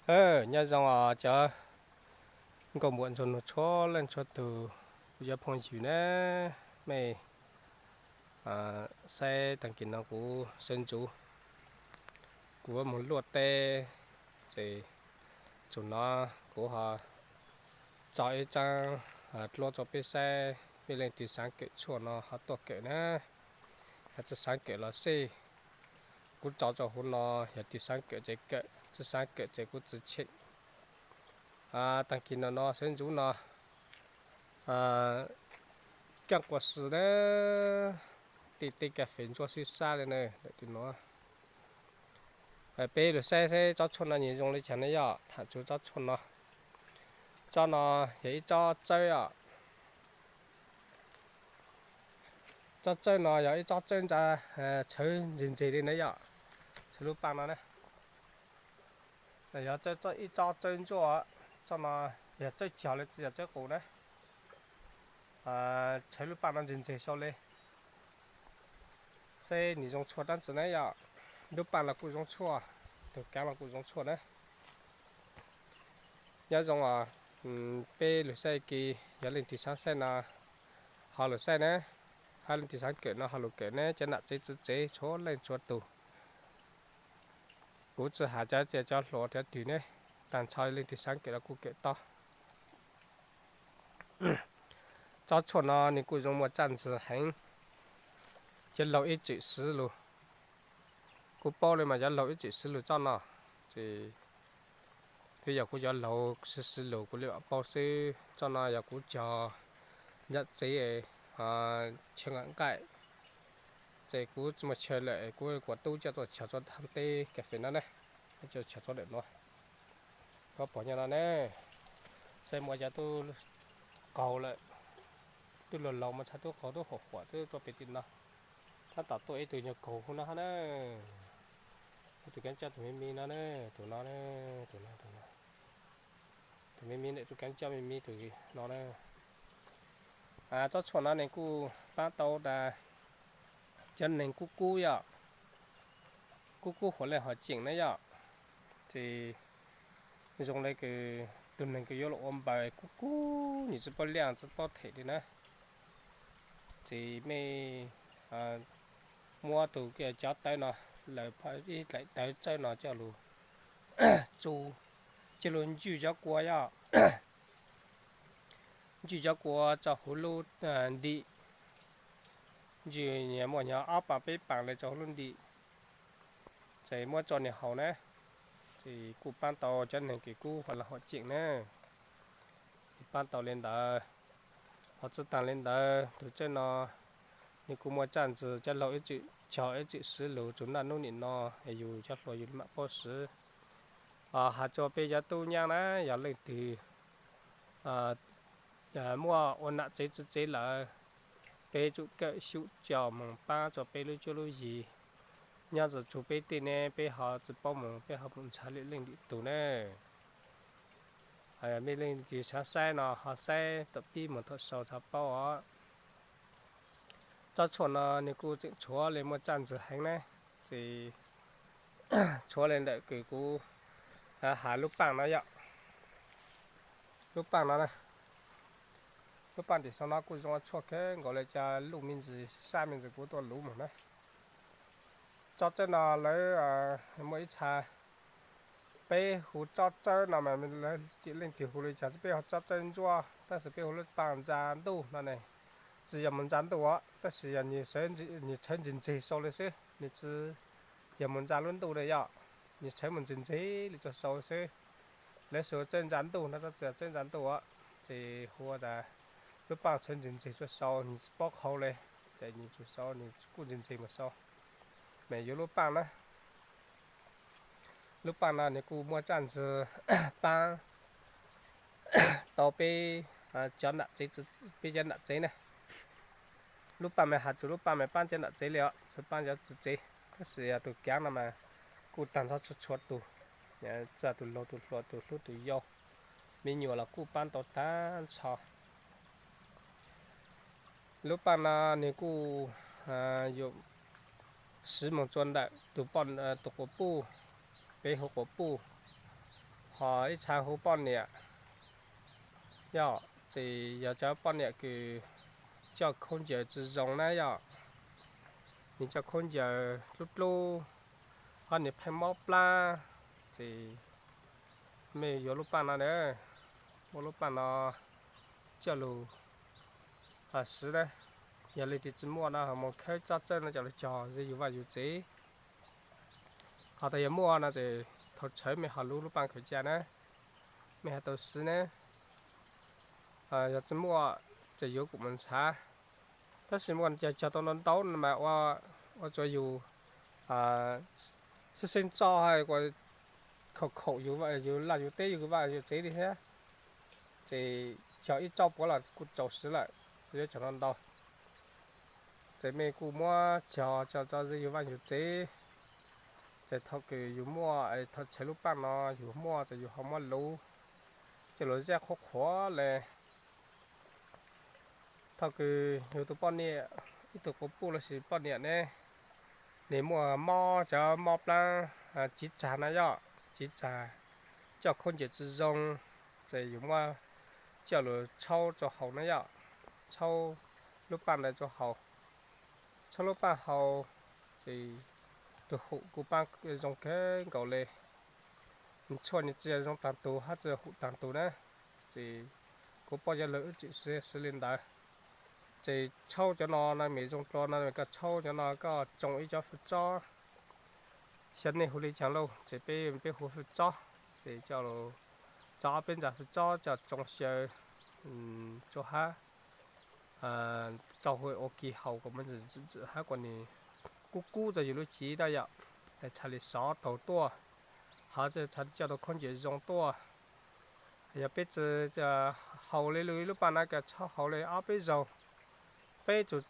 Nyob zoo os cov nkauj muam nraug nus txhua leej txhua tus, kuv cov phooj ywg na, mej saib taag kis no kuv sawv ntxuv, kuv moog luaj teb, ces txug no kuv ho tso ib tsaab dluab rua peb saib, mej leej twg xaav kawm tshuaj no ho tuaj kawm na, yog tsi xaav kawm los xij. Kuv tso rua huv no, yog twg xaav kawm ces kawm, tsi xaav kawm ces kuv tsi cheem. Taag kis no no sawv ntxuv no, kaaj quas si na, tej teb kas fes ntsuab sib sab le na, lawm tus no. Peb lug saib saib tsob tshuaj no nws zoo le caag ne yom, tham txug tsob tshuaj no. Tsob no yog ib tsob txawb os. Tsob txawb no yog ib tsob txawb ntsa, txhawv ntseg ntseg li na yom, txhawv lub paaj no na. Yog ib tsob txawb ntsuab, tsob no yog txawb cog le tsi yog txawb qus na. Txhawv lub paaj no ntseg ntseg sau le, saib nws zoo tshuaj dlaab tsi na yom. Lub paaj los kuj zoo tshuaj, tug kaav los kuj zoo tshuaj na. Nyob zoo os, peb lug saib kis, yog leej twg xaav saib no ho lug saib na, hab leej twg xaav kawm no ho lug kawm ne, cov nam tsev txiv tsev txhua leej txhua tug. Kuv tsi has cov, cov hluas cov twg ne, taag nrho leej twg xaav kawm los kuj kawm tau. Tsob tshuaj no nws kuj zoo muaj tsaj ntsig heev, cov laug ib txwm swv lug. Kuv paub le mas cov laug ib txwm swv lug tsob no, ces twb yog kuv cov laug swv swv lug kuv le paub xwb. Tsob no yog kuv cog nram tsev chaw nqaim nqaim, ces kuv tsi muaj chaw lawm kuv kuas tub coj tuaj cog txug thaaj teb kas fes no na, coj cog txug ntawm no. Koj pom nyob no ne, saib muaj cov tub qaug lawm, tub laug laug mas txhaj tub qaug tub huam huam twb tuaj pem tim no. Tab tom tuaj ib tug nyuag kaug hub no hab na. Ib tug kaav coj tug me me no na, tug no, tus me me ntawm tug kaav coj me me tug no na. Tsob tshuaj no nws kuj paab tau tas cov neeg kub kub yom, kub kub huam leej hom ceem na yom, ces zoo le kws tug neeg kws yuav los ua npaws kub kub, nws tsi paub liaj tsi paub them li na, ces mej muab tug cov tawb no, lawv ib dlaim tawv txawb no coj lug tsu, coj lug ntswj cov kua yom, ntswj cov kua tso huv lub ntim, ntswj muaj nyuag ob paam peb paam le tso huv lub ntim, ces muab tso nwg haus na, ces kuj paab tau cov neeg kws kub huam leej hom ceem na. Ces paab tau le ntawd, ho tsi taag le ntawd tug txawb no nws kuj muaj tsaj ntsig, cov laug ib txwm cog ib txwm swv lug txug naj nub nim no, yug cov hluas yug le maam paub swv. Has rua peb cov tub nyab na, yog leej twg muaj ua nam tsev txiv tsev lawm, peb tsum kawm xyum coj moog paab rua peb lub cuab lub yig. Nyob tsi txug peb tej ne peb ho tsi paub moog, peb ho moog ntshaw lwm leej lwm tug na. Mej leej twg xaav saib no ho saib thaum pib moog thaum sau txhaj paub os. Tsob tshuaj no nws kuj tseem tshuav le muaj tsaj ntsig heev na, ces tshuav le ntawm kws kuv has lub paaj no yom. Lub paaj no, lub paaj tim sau no kuj zoo tshuaj kawg nkaus le, ca luj me ntsis sab me ntsis kuv tuaj luv moog na. Tsob txawb no lawv muaj ib txha, peb hu tsob txawb no mas lawv leej twg hu le caag, peb hu tsob txawb ntsuab tab sis peb hu lub paaj ntsa ntuj no ne. Tsi yog moog ntsa ntuj os, tab sis yog nws txhawv ntsig ntsig sau le xwb, nws tsi yog moog ntsa lub ntuj le yom, nws txhawv moog ntsig ntsig le tsuag sau xwb. Lawv xav hu txawb ntsa ntuj no tab tsi yog txawb ntsa ntuj os, ces hu tas lub paaj txhawv ntsig ntsig tsuag sau, nws tsi paub qhau le, ces nws tsuag sau nws kuj ntsig ntsig mus sau. Mas yuav lub paaj na, lub paaj no nws kuj muaj tsaj ntsig paab tau peb cov nam tsev, peb cov nam tsev na. Lub paaj mas has txug lub paaj mas paab cov nam tsev le os, tsi paab cov txiv tsev. Tab sis yog tug kaav no mas kuj taag nrho txhua txhua tug, txawm tug laug tug hluas tug hlub tug yau, me nyuam los kuj paab tau taag nrho. Lub paaj no nws kuj yuav siv moog rua ntawm tug quas puj, peb hu quas puj, Ho ib txha hu poj niam, yog ces yog cov poj niam kws coj khaub ncaws tsi zoo na yog, nws coj khaub ncaws dlub dlub, ho nws pheej mob plab, ces mej yuav lub paaj no na, muab lub paaj no coj lug siv na. Yog leej twg tsi muaj no ho moog khawb tsob txawb no coj lug cog ze yug vaaj yug tsev. Ho tas yog muaj no ces thaus tshawv mej ho lub lub paaj khaws ca na, mej ho tau siv na. Yog tsi muaj ces yuav kuv mus ntshav. Tab sis muaj cog cog tau ntau ntau mas ua rua yug xwb xeeb tso, khaum khaum yug laj yug teb yug vaaj yug tsev li thiab. Ces cog ib tsob puav los kuj tau siv lawm, tsi yuav cog ntau ntau. Ces mej kuj muab cog cog tso ze yug vaaj yug tsev. Ces thaum kws yug muaj, thaum tshawv lub paaj no yug muaj ces yug ho muab luv coj lug zaj qhuav qhuav le. Thaum kws yug tug poj niam, ib tug quas puj lossis poj niam ne, nws muaj mob cov mob plaab tsiv tsag na yog, tsiv tsag, coj khaub ncaws tsi zoo, ces yug muab coj lug tshaub rua haus na yog, tshaub lub paaj ntawd rua haus, tshaub lub paaj haus, ces tug hum kuj paab zoo kawg nkaus le. Nws tshuaj nws tsi zoo taag tug hab tsi hum taag tug na, ces kuv paub cov lug wb tseem siv li ntawd. Ces tshaub cov no na mej zoo dlua no koj tshaub cov no koj tsoo ib cov fwj tsob, xyov nej hu li caag lauj, ces peb peb hu fwj tsob, ces coj tso ob peb ntsa fwj tsob coj tsoo xyaw rua hab tso hu ua ke haus kom muaj ntxwm ntxwm hab kom nws kub kub rua yug lub cev na yom, txhad le sov taug tuaj, hab txhad coj tau khaub ncaws zoo tuaj. Yog peb tsi haus le lug ib lub paaj na koj tshaub haus le ob peb zaug, peb tsuas,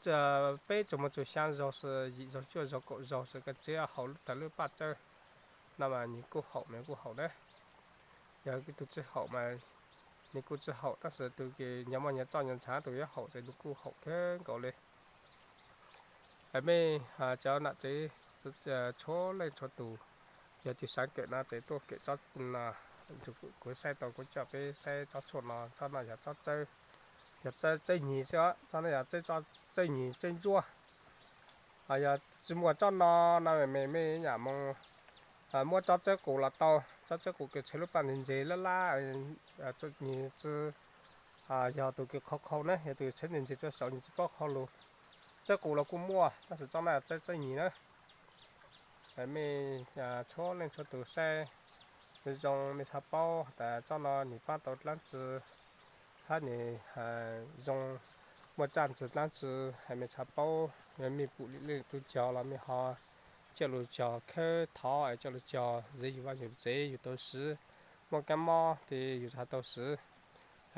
peb tsuas moog tsuas xyaa zaug, yim zaug cuaj zaug kaum zaug koj tseem haus tag lub paaj txawb no mas nws kuj haum, nws kuj haum na. Yog tug tsi haum mas nws kuj tsi haum, tab sis tug kws nyob muaj nyob txoj nyob ntshav tug yuav haum ces nws kuj haum kawg nkaus le. Mej cov nam tsev txhua leej txhua tug, yog tug xaav kawm no ces tuaj kawm tsob no, kuv saib tau kuv coj peb saib tsob tshuaj no, tsob no yog tsob txawb, yog txawb nyig xwb, tsob no yog txawb nyig txawb ntsuab. Yog tsi muaj tsob no no mej mej nyam moog muab tsob txawb qus los tau, tsob txawb qus kws tshav lub paaj ntseg ntseg lab lab, nws tsi yog tug kws qhau qhau na, yog tug tshav ntseg ntseg rua saud nws tsi paub qhau lug. Txawb qus los kuj muaj, tab sis tsob no txawb txawb nyig na. Mej txhua leej txhua tug saib zoo mej txhad paub tas tsob no nws paab tau dlaab tsi, hab nws zoo muaj tsaaj ntsis dlaab tsi, mej txhad paub. Mej pum lwm leej tug cog los mej ho coj lug cog khawb thov es coj lug cog ze yug vaaj yug tsev yug tau siv, muaj kaab mob tes yug txhad tau siv.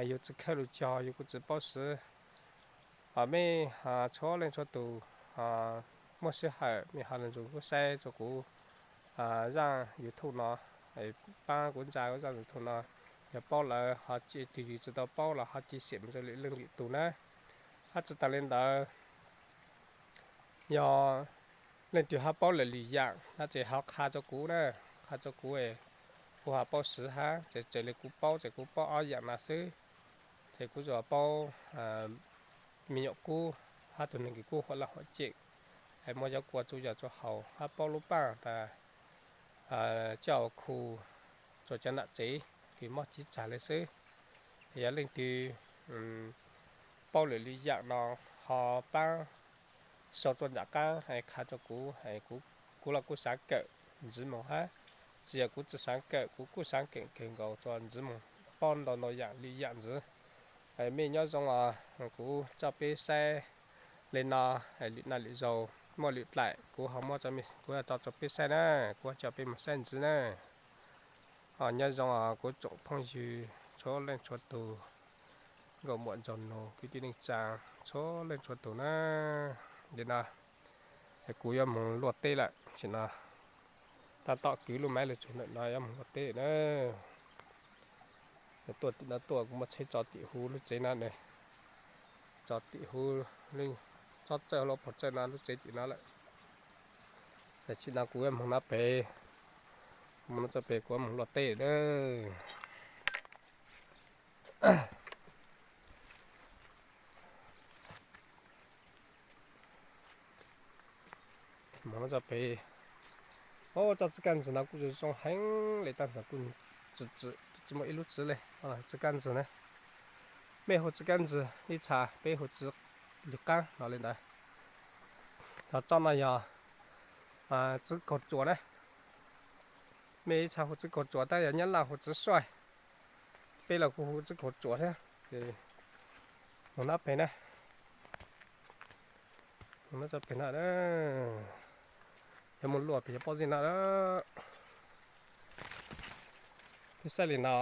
Yug tsi khawb lug cog yug kuj tsi paub siv. Mej txhua leej txhua tug muaj sij hawm mej ho lug nrug kuj saib rua kuv zaaj YouTube no, paab kuv ntsa kuv zaaj YouTube no. Yog paub lawm ho, tug yug tsi tau paub los ho cia siam mus rua lwm leej lwm tug na. Hab tsi taag le ntawd, yog leej twg ho paub lwm lwm yaam no ces ho qha rua kuv na, qha rua kuv, kuv ho paub siv hab. Ces txawm le kuv paub ces kuv paub ob yaam no xwb, ces kuv tsuas paub me nyuam kub hab tug neeg kws kub huam laj huam cem, es muab cov kua txuj yog rua haus hab paub lub paaj tas coj khu rua cov nam tsev kws mob cev tsag le xwb. Yog leej twg paub lwm lwm yaam no ho paab sau tuaj nram qaab qha rua kuv, kuv los kuj xaav kawm ntxiv moog hab. Tsi yog kuv tsi xaav kawm, kuv kuj xaav kawm kawg nkaus rua ntxiv moog, paub ntau ntau yaam lwm yaam ntxiv. Mej nyob zoo os, kuv coj peb saib le no, lwm naj lwm zaug muaj lwm dlaim kuv ho muab, kuv tso rua peb saib na, kuv coj peb moog saib ntxiv na. Nyob zoo os kuv tsoom phooj ywg txhua leej txhua tug, nkauj muam ntxawg nus kwv tij neej tsaa txhua leej txhua tug na. Li no, kuv yuav moog luaj teb lawm, tam sim no tab tom kwv lub maiv lug txug ntawm no yuav moog luaj teb na. Tuaj tim no tuaj kuv muaj tsheb tso tim huv lub tsev no ne, tso tim huv, tsob txawj hauv lub pob txawj no lub tsev tim no lawm. Tam sim no kuv yuav moog no pem, Mus no tso pem kuv mus luaj teb lawm. Mus no tso pem. Os, tsob txiv kaj ntxwv no kuj zoo heev li, tab sis kuj tsis, tsis muaj ib lub txiv li. Txiv kaj ntxwv na, mej hu txiv kaj ntxwv ib txha, peb hu txiv lwm qaab no li ntawd. Ho tsob no yog txiv kaug tsuas na. Mej ib txha hu txiv kaug tsuas, tab yog Nyab Laj hu txiv suaj, peb los kuj hu txiv kaug tsuas thiab. Mus no pem na, mus no tso pem no, yog mus luaj pem yog pob zeb no. Peb saib li no,